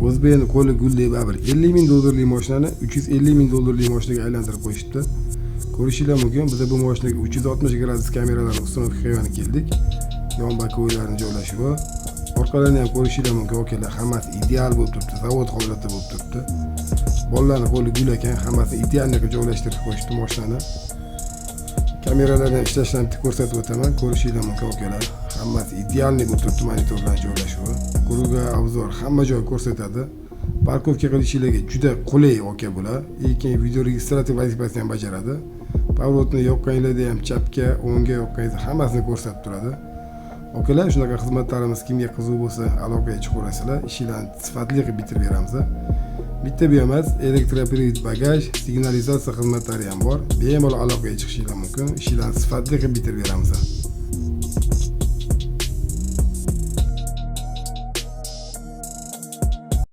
O'zbekni qo'li gulli baribir 50 ming dollarlik mashinani 350 ming dollarlik mashinaga aylantirib qo'yishibdi. Ko'rishinglar mumkin, biz bu mashinaga 360 gradus kameralarni установка qilgani keldik. Yon боковой larni joylashuvi. Orqalarini ham ko'rishinglar mumkin, akalar, hammasi ideal bo'lib turibdi, zavod holatida bo'lib turibdi. Bolalarni qo'li gul ekan, hammasini идеальный qilib joylashtirib qo'yishibdi mashinani. Kameralardan ishlashini bitta ko'rsatib o'taman. Ko'rishinglar mumkin, akalar. Hammasi идеальный bo'lib turibdi, monitorlar joylashuvi. Кругообзор hamma joy ko'rsatadi. Парковка qilishinglarga juda qulay, aka, bular. Keyin видеорегистратор vazifasini ham bajaradi. Поворот ni yoqqaninglarda ham chapga, o'ngga yoqqaningizda hammasini ko'rsatib turadi. Akalar, shunaqa xizmatlarimiz kimga qiziq bo'lsa, aloqaga chiqaverasizlar. Ishinglarni sifatli qilib bitirib beramiz. Bitta bu emas, электропривод bagaj, signalizatsiya xizmatlari ham bor. Bemalol aloqaga chiqishinglar mumkin. Ishinglarni sifatli qilib bitirib beramiz.